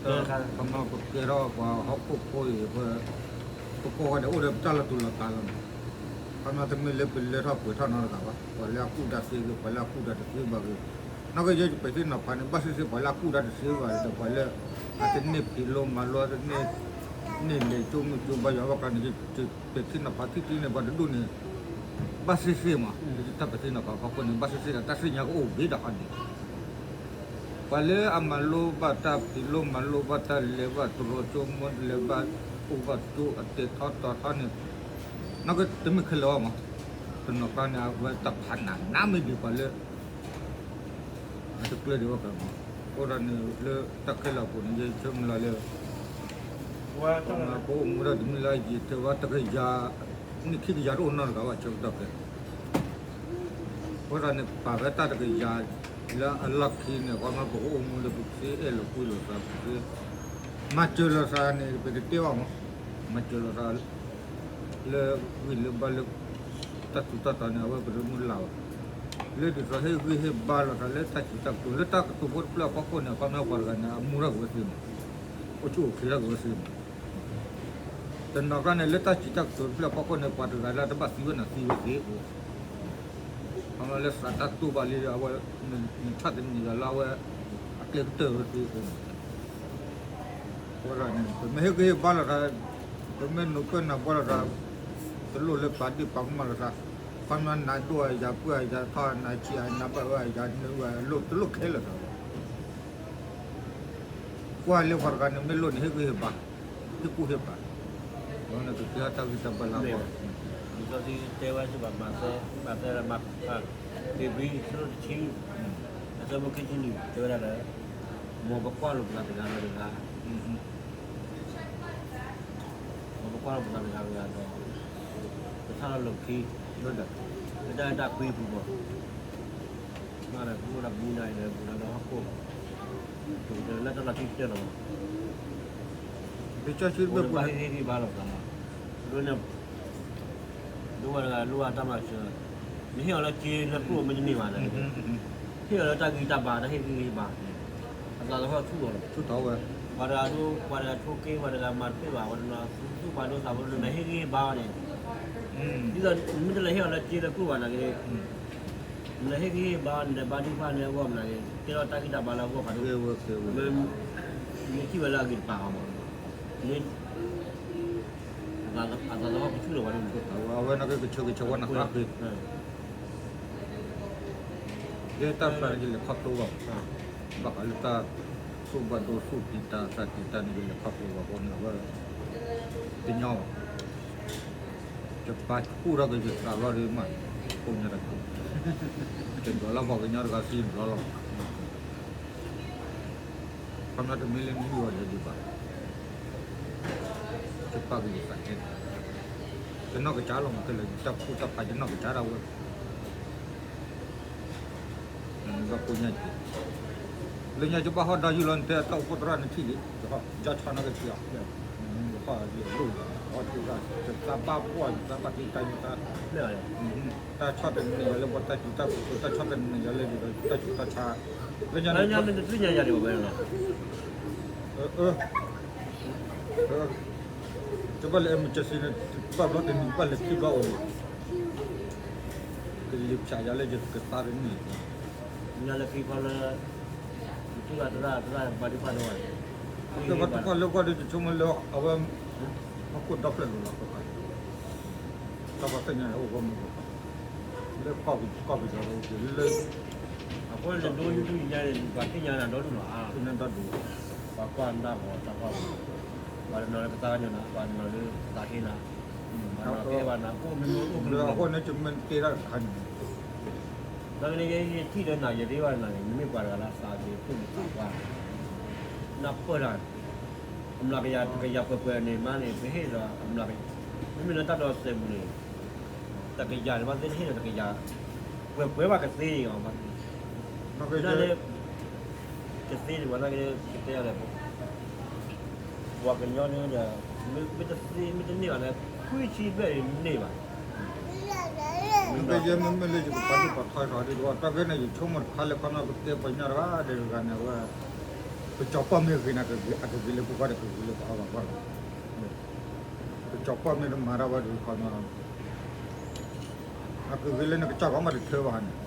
ခီမီပကဲထီၣ်ပှၤဟီၣ်ခိၣ်ဖိအံၤ ပကိးဂၤဒဲးအိၣ်ဒီးပတၢ်လီၤတူာ်လီၤကာ်လီၤ. ခီမီတမ့ၢ်လၢပလဲၤထီၣ်ပှဲၤထီၣ်နီတဂၤဘၣ်, ပှၤလၢအကူၣ်တၢ်သ့ဂ့ၤ ပှၤလၢအကူၣ်တၢ်တသ့ဘၣ်ဂ့ၤ, နီၢ်ကီၢ်ယဲယပဲာ်ထံနီၤဖးန့ၣ် ဘၣ်စ့ၢ်စ့ၢ်ပှၤလၢအကူၣ်တၢ်တသ့ဘၣ်ဒီး ပှၤလၢ အတန့ၢ်ဖံးလိမၤလိ တန့ၢ် န့ၢ်လဲၤကၠိမုၢ်ကၠိဘါယွၤဘၣ်ကျါန့ၣ် ယပဲာ်ထံနီၤဖးထံၣ်ထံၣ်န့ၣ် ပှၤတဒူၣ်န့ၣ် ဘၣ်စ့ၢ်စ့ၢ်မး တၢ်ပဲာ်ထံနီၤဖးဖီခိၣ်န့ၣ် ဘၣ်စ့ၢ်စ့ၢ်ဒီးတၢ်သ့ၣ်ညါကအိၣ်ဘ့ၣ်ဒီးဟီန့ၣ် ပှၤလၢအမၤလိဘၣ်တၢ်ဖံးလိမၤလိဘၣ်တၢ်လဲၤဘၣ်တရီကၠိမီလဲၤဘၣ်အိၣ်ဘၣ်ကၠိအတဲာ်ထီတီၤထီန့ၣ် နီၢ်ကီၢ်တမ့ၢ်ခဲလၢာ်အီၤမး, တနီၤကျါန့ၣ် အဝဲတၢ်ဖးနးနးမ့ၢ်ဒ်ပှၤလၢ အတကျၢၢ်ဒံးဘၣ်ကမး, အဃိသတးန့ၣ် လၢတၢ်ခဲလၢာ်အပူၤန့ၣ် ယဆၢမုၢ်လၢ်လၢ ပအိၣ်မူဒၣ်တမံၤလၢယံာ်ထဲဝဲ တကယၤ နံၣ်ခံကယၤတအိၣ်နီတဂၤဘၣ် ဆၢကတီၢ်ခဲ အဃိသတးန့ၣ် ပာ်ဖဲတၢ်တကယၤလၢအလီၢ်ခံန့ၣ် ခီမီပကအိၣ်မူဒီး ပကသ့အဲၣ်လိာ်ကွံလိာ်သး ပကသ့ မၤစၢၤလိာ်သးန့ၣ် ပတတဲဘၣ်မး, မၤစၢၤလိာ်သး လၢဂံၢ်လၢဘါလၢ တၢ်ထူးတၢ်တီၤန့ၣ် အဝဲပတမုၢ်လၢ်ဘၣ်, လၢဒ်သိးဟ့ၣ်ဂံၢ်ဟ့ၣ်ဘါလိာ်သးလၢတၢ်စံးတၢ်ကတိၤ လၢတၢ်ကတိၤဖိတဖျၢၣ်အဖီခိၣ်န့ၣ် အခီပညီပှၤတဂၤန့ၣ် အမူထီၣ်က့ၤဝဲသ့မး, အိၣ်ဆူၣ်အိၣ်ချ့ထီၣ်က့ၤဝဲသ့မး, တနီၤကျါန့ၣ် လၢတၢ်စံးတၢ်ကတိၤတဖျၢၣ်အဖီခိၣ်န့ၣ် ပှၤတဂၤလၢတဘၣ်သံဝဲန့ၣ်သံဝဲသ့အိၣ် ခီမီလၢသးတၢ်တူၢ်ဘၣ်လံ အဝဲ နဆၣ်သနံးယၤလၢအဝဲ အကျဲကတၢၢ်ဝဲသ့အဃိန့ၣ်, အဃိန့ၣ် ပမ့ၢ်ဟ့ၣ်ဂံၢ်ဟ့ၣ်ဘါလိာ်သး, ပမ့ၢ်နူၤပၢၢ်နၤဘှီလိာ်သး, တလိၣ်လၢပာ်ဒ့ၣ်ပာ်ကမၣ်လိာ်သး, ခီမီနၤဒိၣ်အယၤပှၢ်အယၤထီၣ် နၤဆံးအနၤဘၣ်အၢအယၤနၢအၢလိၣ်တလိၣ်ခဲလၢာ်သးဘၣ် ကွၢ်လၢပှၤတဂၤန့ၣ် မ့ၢ်လိၣ်န့ၣ် ဟ့ၣ်ဂံၢ်ဟ့ၣ်ဘါ, ဟ့ၣ်ကူၣ်ဟ့ၣ်ပာ်, ဒီးနကကဲထီၣ်တၢ်ဂံၢ်တၢ်ဘါလၢအဂီၢ်, လံာ်စီဆှံတဲဝဲစ့ၢ်ကီး မးသဲ, မးသဲ, မးသဲ, တ့ၤဘြံၤ အဆၢဒိၣ်တဆံ, အဆၢဖိခံဆံနွံ တဲဝဲဒၣ်လၢ မ်ပကွၢ်လိာ်ပသးတဂၤဒီးတဂၤ မ်ပကွၢ်လိာ်ပသးတဂၤဒီးတဂၤဒီး ပထါလီၤလၢခံ လၢတၢ်အဲၣ်တၢ်ကွံအပူၤမး, မ့ၢ်ဒီးပမုၢ်နၤအံၤဒီး ပမုၢ်နၤလၢဟီၣ်ခိၣ်, ပကတဲလၢတၢ်လီၢ်ခံကတၢၢ်လီၤမး, ပကဘၣ်ဟ့ၣ်ဂံၢ်ဟ့ၣ်ဘါလိာ်သး, ဒ်န့ၣ် ဒိၣ်ဝဲတဂၤလိၣ်ဘၣ်တၢ်မၤစၢၤ, နဟ့ၣ်အီၤလၢစ့လၢကျိၣ်မ့တမ့ၢ်ဘၣ်န့ၣ်, ဟ့ၣ်အီၤလၢတၢ်ဂံၢ်တၢ်ဘါ တၢ်ဟ့ၣ်ဂံၢ်ဟ့ၣ်ဘါ, အသးသဟီၣ်ဆူၣ်လီၤ, ဆူၣ်ထီၣ်ဝဲ, ပှၤတဂၤဒိၣ် ပှၤတဂၤထိၣ်က့ ပှၤတဂၤမၤတပ့ၢ်ဘၣ် ပှၤတနီၤသူၣ်ပှၤဒိၣ်သးဖိ နဟ့ၣ်ဂံၢ်ဟ့ၣ်ဘါအီၤန့ၣ်, ဒ်သိးမ့ၢ်တလဲၤဟ့ၣ်အီၤလၢစ့လၢကျိၣ်ဘၣ်နာ်က့ နဟ့ၣ်ဂံၢ်ဟ့ၣ်ဘါ နဘါထုကဖၣ်န့ၢ်အဂီၢ်မနုၤန့ၣ် ကဲထီၣ်တၢ်ဂံၢ်တၢ်ဘါလၢအဂီၢ်ဖးဒိၣ်, မ့ၢ်ထံၣ်ဝဲလၢအဂ့ၤတပၤအီၤမး, မ့ၢ် အသးသဟီၣ်ကဆူၣ်လီၤဝဲ, အဝဲန့ၣ်ကဆၢကဆၢဝဲနသးဃ့, လၢတၢ်ဖျါန့ၣ် ယလဲၤခီဖျိဘၣ်, ဘၣ်ဃးလၢတၢ်သူၣ်ဘၣ်ဒိသူၣ်တံၢ်တၢ်သးတံၢ်တၢ်န့ၣ် ယလဲၤခီဖျိဘၣ်အဃိန့ၣ် အဝဲ တညီဘၣ် ယပာ်ကူၣ်ထီၣ်က့ၤယသးလီၤဒ်မး, ကိးညါတၢ်က့ၤ, ယဒိးလီၤပှၤကညီတဂၤသံလီၤလီၤ, ခီမီတမ့ၢ်လၢနဂံၢ်အီၤဒ်ဘၣ်, ယပာ်က့ၤယသးခဲ, ယနီၢ်ကစၢ်လီၤမးခဲလၢာ် ယတၢ်ကူၣ်တၢ်ဖးယနီၢ်ကစၢ်ဒၣ်ဝဲ နဘၣ်ကိးညါက့ၤ, လၢညါယဘၣ်ဟီၣ်ဒီယုၢ်လီၤ နတဲတၢ်အိၣ်ဖှိၣ်သရၣ်နထံၣ်လံ, ယဟီၣ်ယါဆီနာ်က့ၤထံၣ်အီၤ, ယဟီၣ်လဲၤလိၣ်, ယဟီၣ်ထံၣ်တၢ် ယသးဘၣ်ပှၢ် ယသးဘၣ်တံာ်တာ် ယသး, တၢ်ဆီၣ်သနံးယၤလၢပှၤတၢ်စူၤတၢ်ကတိၤ တၢ်ဆီၣ်သနံးယၤလၢယတၢ်စူၤတၢ်ဆါ, လၢညါန့ၣ် တသ့ၣ်ညါယၤဒံးဘၣ်ဝဲလီၤ, တဘၣ်လၢ emergency န့ၣ် ဘၣ်ဘျီတနံၤ ဘၣ်လဲၤခံဘျီအိၣ်န့ၣ်, ကလံၤဖၠးယၤလၢယကသါတန့ၢ်, ညါလၢခံခီလၢ ယထံၣ်ဘၣ်သရၣ် သရၣ်ဘါထုကဖၣ်ဒီးဝဲ, လၢဘါထုကဖၣ်လၢဂီၢ်ဒီး ယဆိကမိၣ်လၢအဝဲ ဟီၣ်ခိၣ်ဒီဖျၢၣ်လိၤလီၤ တၢ်ပှၤသ့ၣ်ညါအိၣ်ဂီၢ်မုၢ်ဂီၢ်ပၤ, လၢကီၢ်ပယီၤဒီး လၢ အဃိန့ၣ် နဒိယုၢ်ထူၣ်ညါန့ၣ် ပှၤသ့ၣ်ညါနၤဒီဒူၣ်လီၤဧါ, သ့ၣ်ညါဒီဒူၣ်, ပှၤကွၢ်နၢ်ဂီၤ တၢ်ကွၢ်ဂီၤ, ပှၤတနီၤလၢကသါကညီၤနၤ ပှၤတနီၤလၢကသးဟ့နၤ, ပှၤတနီၤကအဲၣ်ဘၣ်နၤ အိၣ်မ့ၢ်မ့ၢ်အိၣ်မ့ၢ်မ့ၢ်, အဃိန့ၣ် ယမ့ၢ်တကဲတၢ်တခါန့ၣ် နာ်က့န့ၣ် ယထံၣ်လၢနၤ ယရ့ဘၣ်နၤန့ၣ် နမ့ၢ်ပှၤတဂၤလၢအသးဂ့ၤ သူၣ်ဂ့ၤသးပှၢ်, နၢ်ပၢၢ်တၢ်, အမျးကယၤ တကယၤပှဲၤပှဲၤန့ၣ်မးန့ၣ် ပဟ့ၣ်ဒီးအမျးကယၤ, မ့မ့ၢ်လၢတၢ်ဒိးစဲးပူၤန့ၣ် တကယၤန့ၣ် ဘၣ်သ့ၣ်တဟ့ၣ်ဒီးတကယၤ, ပှဲၤပှဲၤဘၣ်ကသ့အီၤဘၣ်, နာ်က့ ကသ့န့ၣ် ပှၤနာ်က့ ကတဲအီၤလဲၣ်, ပှၤကညီန့ၣ်ဒီး မ့ၢ်တသ့ မ့ၢ်တန့ၢ်ဘၣ်န့ၣ် ခွံဆံဘျဲၣ်န့ၣ်န့ၢ်ဘၣ်, မ့ၢ်ယဲမ့မ့ၢ်လၢယကပာ်ဒ့ၣ်ပာ်ထီထီၣ်ဒ်သိး တၢ်ဂ့ၢ်န့ၣ် ယဆိကမိၣ်တခါလၢခီမီပတဲပှၤကညီတဂၤဒီးတဂၤန့ၣ် အဝဲ ကစီၤပီၣ်မ့ၢ်ဂ့ၤန့ၣ် အကဂ့ၤလၢပဂီၢ်ဒီး ကဂ့ၤလၢပှၤအါဂၤအဂီၢ်လီၤ. ကစီၤပီၣ်မ့ၢ်တမၤတၢ်ဝဲဒုးခီနီၤ, အကဂ့ၤလၢနကစၢ်ဂီၢ်မးတထၢဘၣ်န့ၣ်,